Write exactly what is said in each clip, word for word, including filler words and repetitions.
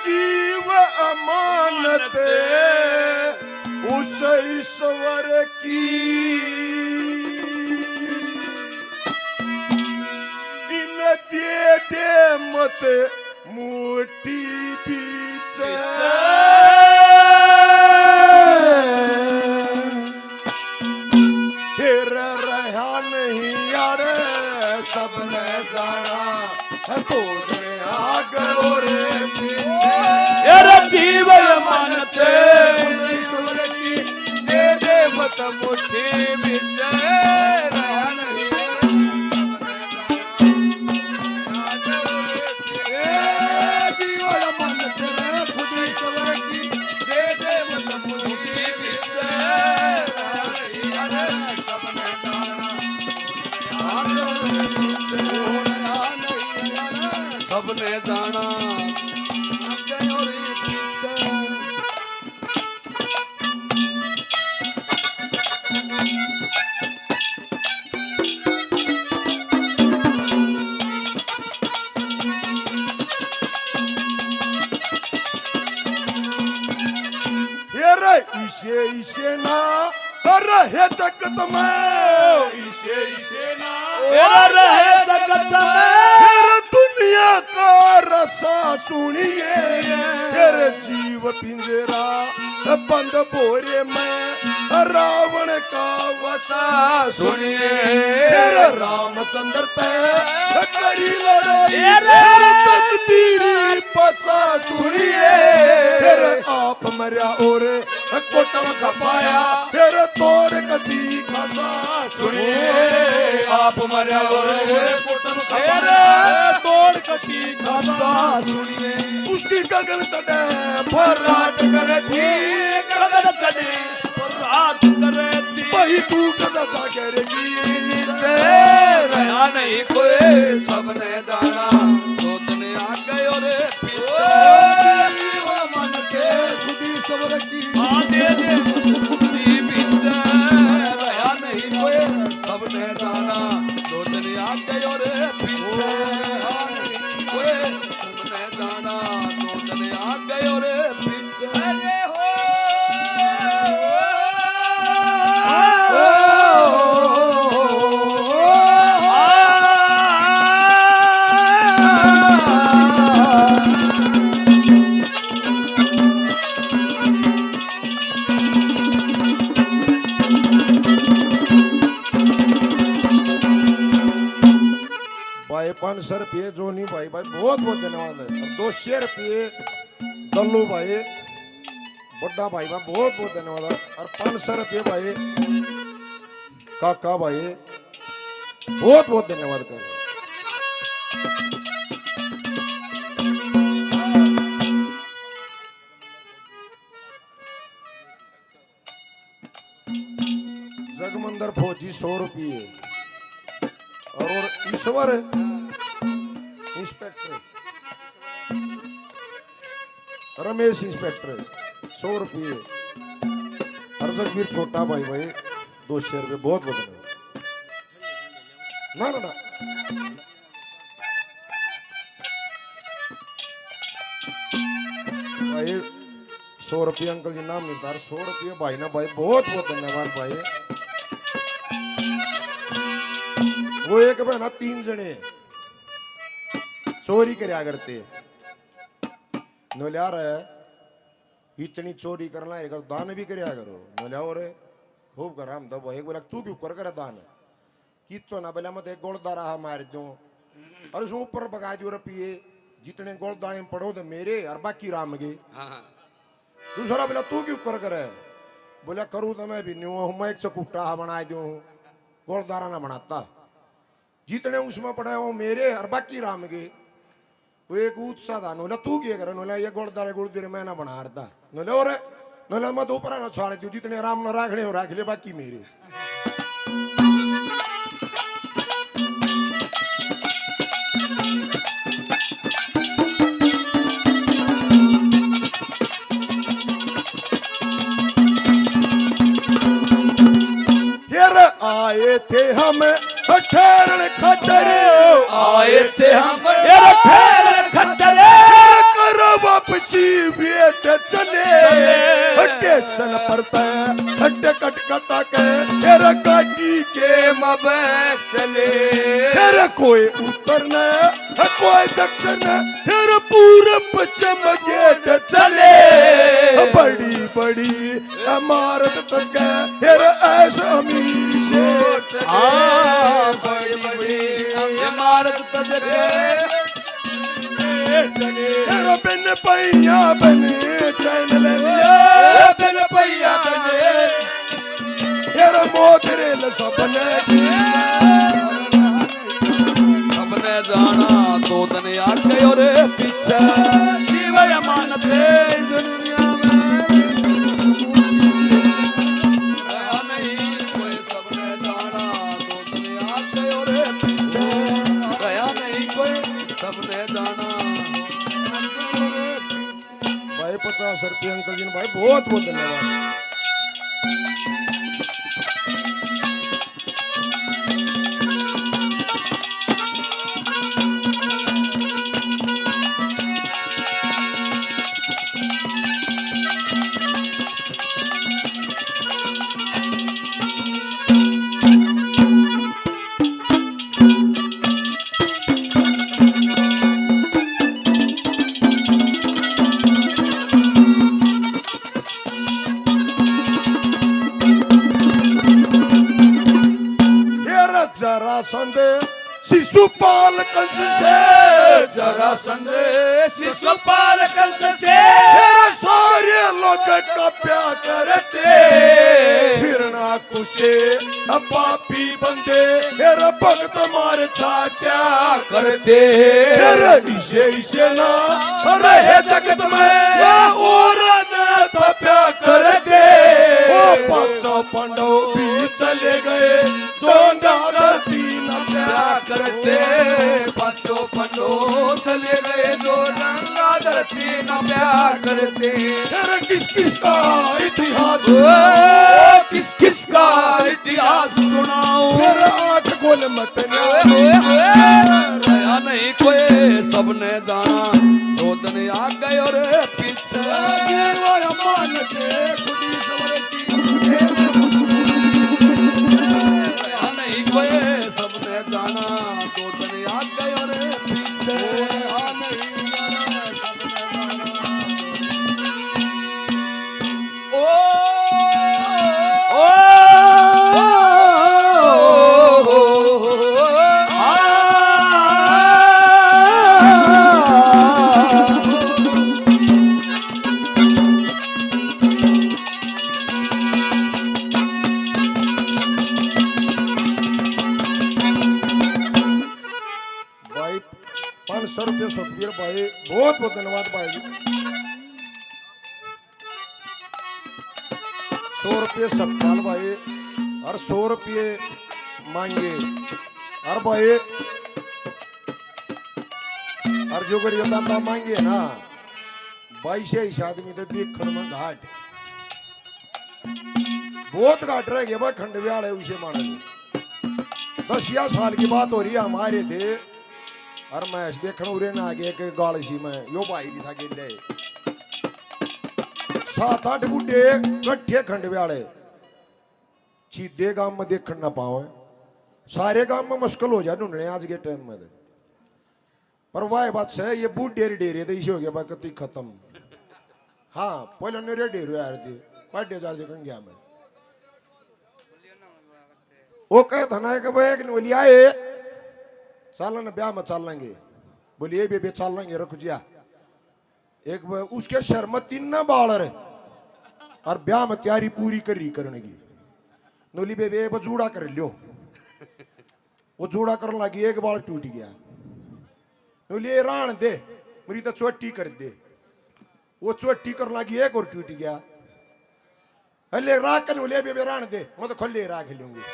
जीव अमानत उस ईश्वर की, इन दे दे मत मुट्ठी बीच। फिर रहा नहीं यार, सबने जाना है तो आगे और पीछे। ए रे जीव अमानत ईश्वर की, दे दे मत मुट्ठी बीच। ए जीव अमानत रे खुद ईश्वर की, दे दे मत मुट्ठी बीच। सबने जाना आगे और पीछे। ये रे इसे इसे ना रहे जगत में, इसे इसे ना रहे जगत में। फिर दुनिया का रसा सुनिए, फिर जीव पिंजरा बंद भोरे में रावण का वसा सुनिए। फिर रामचंद्र तै करी लड़ाई, फिर तकदीरी पसा सुनिए। फिर आप मरया और कुटुम खपाया, फिर तोड़ कती खासा सुनिए। आप मरया और कुटुम खपाया, तोड़ कती खासा सुनिए। उसकी गगन चढ़े फर्राट करे थी, गगन चढ़े फर्राट करे थी। वही तू कदा जागेगी, रहा नहीं कोई, सबने जाना दो दिन आगे और पीछे। ओ जीव मन के खुदी सबर की। आगे दे मुक्ति पीछे, रहा नहीं कोई, सबने जाना दो दिन आगे और पीछे। कोई सबने जाना दो दिन आगे और पीछे। अरे हो। भाई, पाँच सौ रुपये जो नहीं भाई, भाई, बहुत बहुत धन्यवाद है। और दो सौ रुपये दल्लू भाई, बड़ा भाई, भाई, बहुत बहुत धन्यवाद है। और पाँच सौ रुपये भाई, काका भाई, बहुत बहुत धन्यवाद कर। जगमंदर फौजी सौ रुपये और ईश्वर इंस्पेक्टर, रमेश इंस्पेक्टर सौ रुपये और जगबीर छोटा भाई, भाई दो सौ रुपये। बहुत बहुत धन्यवाद। ना ना ना, भाई, सौ रुपये अंकल जी नाम नहीं था, सौ रुपये भाई ना भाई, बहुत बहुत धन्यवाद भाई। वो एक बहना तीन जने चोरी करया करते, नोल्या रे, इतनी चोरी करना है, दान भी करया करो। नोल्या और खूब करा हम तो भाई, बोला तू क्यों कर करे दान? कितो ना बोला, मैं तो एक गोलदारा हा मार दूं और उसमें ऊपर बगा दियो रुपये, जितने गोलदारे में पड़ो तो मेरे और बाकी राम के। हाँ, हाँ। दूसरा बोला, तू क्यों कर करे? बोला, करूँ तो मैं भी न्यू हूँ, मैं एक चकुट्टा हा बना दूं, गोलदारा ना बनाता, जितने उसमें पड़े वो मेरे और बाकी राम के। वो एक उत्साह था, नोला तू क्या करे? नोला ये गोलदारे गोलदीरे मैं ना बना रहा। नोला और नोला मत ऊपर ना छाड़ दियो, जितने राम ना राखने हो राख ले, बाकी मेरे। फिर आए थे हम ठहरन खातर, आए थे हम यार ठहरन खातर। फिर करो वापसी टटक, फिर गाड़ी के मबे चले। फिर कोई उत्तर न, कोई दक्षिण न, फिर पूरब पश्चिम गेट चले। बड़ी बड़ी इमारत तक, फिर ऐश अमीर से। हाँ, बड़ी बड़ी इमारत तक। तेरा बिन पैया बने चैन ले लिया। ए, बिन पैया बने। तेरा मोत रेल सबने। सबने जाना दो दिन आगे और पीछे। जीव अमानत है इस दुनिया में। गया नहीं कोई, सबने जाना दो दिन आगे और पीछे। गया नहीं कोई, सबने जाना। भाई, पचास रुपये अंकल जी ने, भाई, बहुत बहुत धन्यवाद। जरासंध शिशुपाल कंस से, जरासंध शिशुपाल कंस से, तेरे सारे लोग कांप्या करते। हिरणाकुश पापी बंदे, तेरे भगत मार छाट्या करते। तेरे इसे इसे ना रहे जगत में, और न तप्या करते। ओ पांचों पांडव भी चले गए, डोंगा धरती न प्या करते। पांचों पांडव चले गए, जो डोंगा धरती न प्या करते। फिर किस किस का इतिहास, ओ, किस किस का इतिहास सुनाऊं? फिर आंख खोल मत ना। ओए, ओए, ओए। रहा नहीं कोई, सबने जाना, दो दिन आगे और पीछे। जीवा मान के खुदी सबर की। नहीं कोई, सबने जाना, दो दिन आगे और पीछे। ओ, ओ, ओ, ओ, ओ, आ। भाई, पाँच सौ रुपये सुखबीर भाई, बहुत बहुत धन्यवाद भाई जी। सौ रुपये सतपाल भाई और सौ रुपये मांगे। और भाई, और जो गरीब दाता मांगे ना, भाई से इस आदमी तो देखण में घाट। बहुत घाट रह गया भाई, खंडवे वाले उसे माने। दसिया साल की बात हो रही है, हमारे थे। और मैं देखण उरे ना आगे एक गाल सी में, यो भाई भी था गेले। सात आठ बूढ़े कट्ठे खंडवे वाले। सीधे गांव में देखण ना पावे। सारे गांव में मुश्किल हो जाए ढूंढने आज के टाइम में। पर वाह बात सै, ये बूढ़े रे डेरे तो इसे हो गया भाई, कति खत्म। हाँ, पहले मेरे डेरे यार थे, पाटे जा दे कंग्या में। वो कहे था ना कि भाई एक नोली आए, चालन ब्याह में चालेंगे। बोलिए बेबे चालेंगे, रुक जिया। एक बार उसके सर में तीन ना बाल रहे और ब्याह में तैयारी पूरी करी करने की। नोली बेबे एक बार जूड़ा कर लियो। वो जूड़ा करने लगी, एक बाल टूट गया। नोली ये राण दे, मेरी तो चोटी कर दे। वो चोटी करने लगी, एक और टूट गया। अले राख कन ले बेबे राण दे, मैं तो खुले राख लूंगी।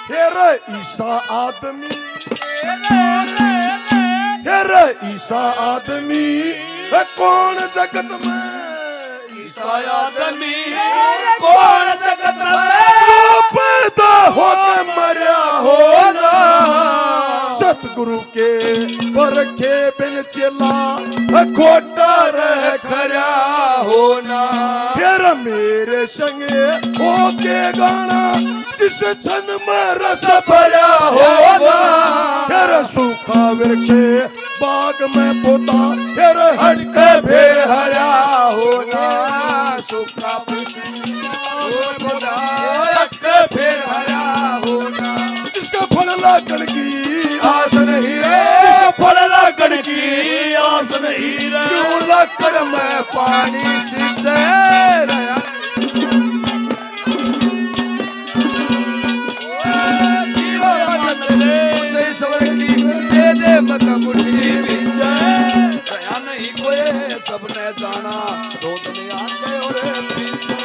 हेरे ईसा आदमी, हेरे ईसा आदमी, ए कौन जगत में आदमी कौन जगत में जो पैदा होके मरया हो ना। सतगुरु के परखे बिन चेला खोटा रह खरा हो ना। फिर मेरे संगे होके गाना, जिस छंद में रस भरा हो ना। फिर सूखा वृक्ष बाग में पोता, फिर हटके फिर हरा हो ना। सूखा वृक्ष बाग में पोता, हटके फिर हरा हो ना। जिसका फल लागण की आस नहीं रे, जिसका फल लागण की आस नहीं रे, क्यों लाकड़ में पानी सींचे रे। जीवन रे। सही सबर की दे दे मत मुट्ठी भींचे। दया नहीं कोई सबने जाना, दो दिन आगे और पीछे।